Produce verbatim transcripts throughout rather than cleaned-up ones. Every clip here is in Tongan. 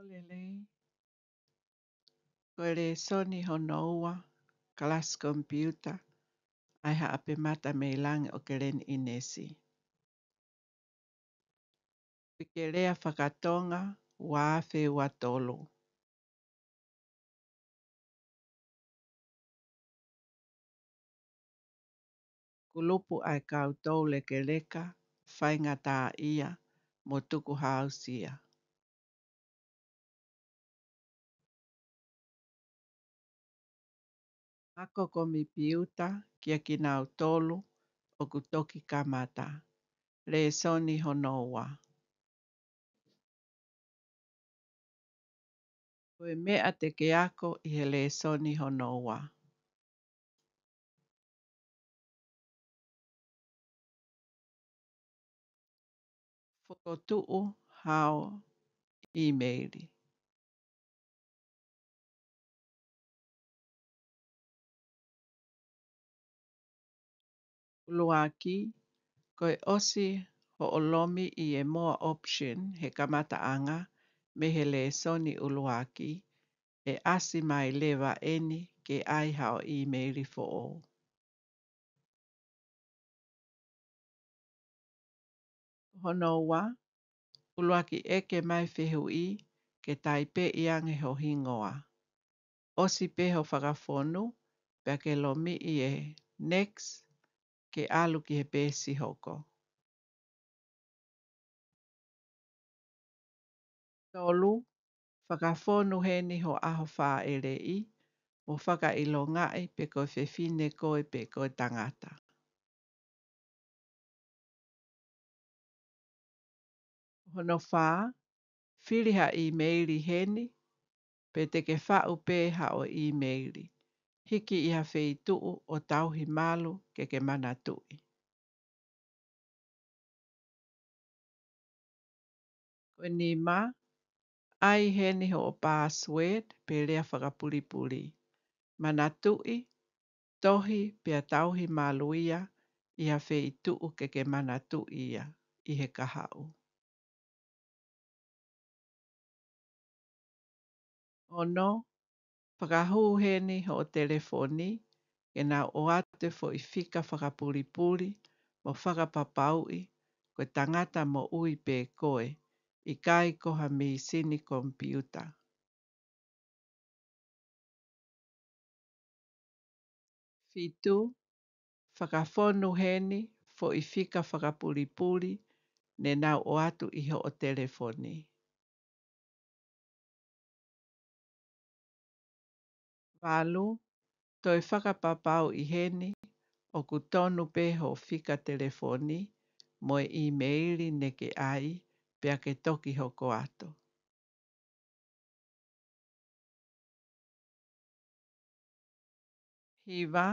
Lelei. Ko e lēsoni hono ua, kalasi komipiuta, ʻa e Haʻape Mata mei Langi ʻo Keleni ʻInesi. Uike Lea Fakatonga, ua afe ua tolu. Kulupu ʻa e kau toulekeleka, faingataʻaʻia mo tukuhāusia. Ako komipiuta kia kinautolu ʻoku toki kamata. Lēsoni hono ua. Ko e meʻa te ke ako ʻi he lēsoni hono ua. Fokotuʻu hao ʻīmeili. ʻUluaki, ko e ʻosi hoʻo lomiʻi e more option he kamataʻanga mei he lēsoni ʻuluaki, ʻe ʻasi mai leva eni ke ʻai hao ʻīmeili foʻou. Hono ua, ʻuluaki ʻeke mai fehuʻi ke taipeʻi ange ho hingoa. ʻOsi pē hoʻo fakafonu, pea ke lomiʻi e next ke ʻalu ki he peesi hoko. Tolu, fakafonu heni ho ʻaho fāʻeleʻi, mo fakaʻilongaʻi pe ko e fefine koe pe ko e tangata. Hono fā, fili ha ʻīmeili heni, pe te ke faʻu pē haʻo ʻīmeili. Hiki ʻi ha feituʻu ʻo tauhi malu ke ke manatuʻi. Ko e nima, ʻai heni hoʻo password pe lea fakapulipuli. Manatuʻi, tohi pea tauhi malu ia ʻi ha feituʻu ke ke manatuʻi ia ʻi he kahaʻu. Ono, fakahū heni hoʻo telefoni ke nau ʻoatu e foʻi fika fakapulipuli mo fakapapauʻi ko e tangata moʻui pē koe, ʻikai ko ha mīsini komipiuta. Fitu, fakafonu heni foʻi fika fakapulipuli ne nau ʻoatu ʻi hoʻo telefoni. Valu, toe fakapapauʻi heni ʻoku tonu pē hoʻo fika telefoni mo e ʻīmeili ne ke ʻai, pea ke toki hoko atu. Hiva,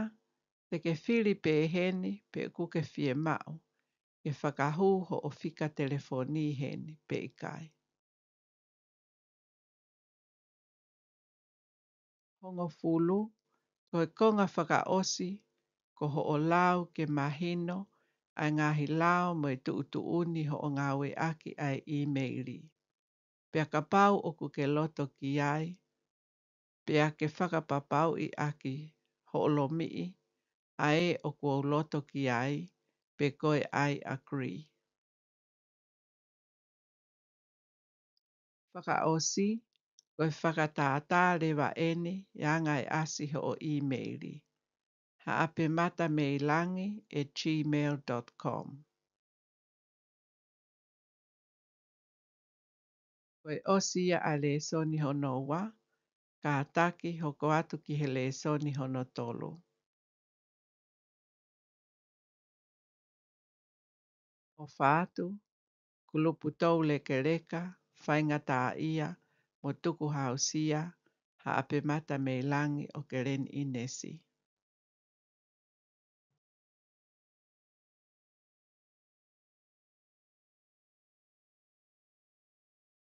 te ke fili pē heni pe ʻoku ke fiemaʻu ke fakahū hoʻo fika telefoni heni pe ʻikai. Hongofulu, ko e konga fakaʻosi, ko hoʻo lau ke mahino ʻa e ngaahi lao mo e tuʻutuʻuni hoʻo ngāueʻaki ʻa e ʻīmeili. Pea kapau ʻoku ke loto ki ai, pea ke fakapapauʻi ʻaki hoʻo lomiʻi ʻa ē ʻoku ou loto ki ai, pe ko e I agree. Fakaʻosi, ko e fakatātā leva eni e anga e ʻasi hoʻo ʻīmeili. Haʻape Mata mei Langi at gmail dot com. Ko e ʻosi ia ʻa e lēsoni hono ua, kātaki hoko atu ki he lēsoni hono tolu. ʻOfa atu, kulupu toulekeleka, faingataʻaʻia mo tukuhāusia, Haʻape Mata mei Langi ʻo Keleni ʻInesi.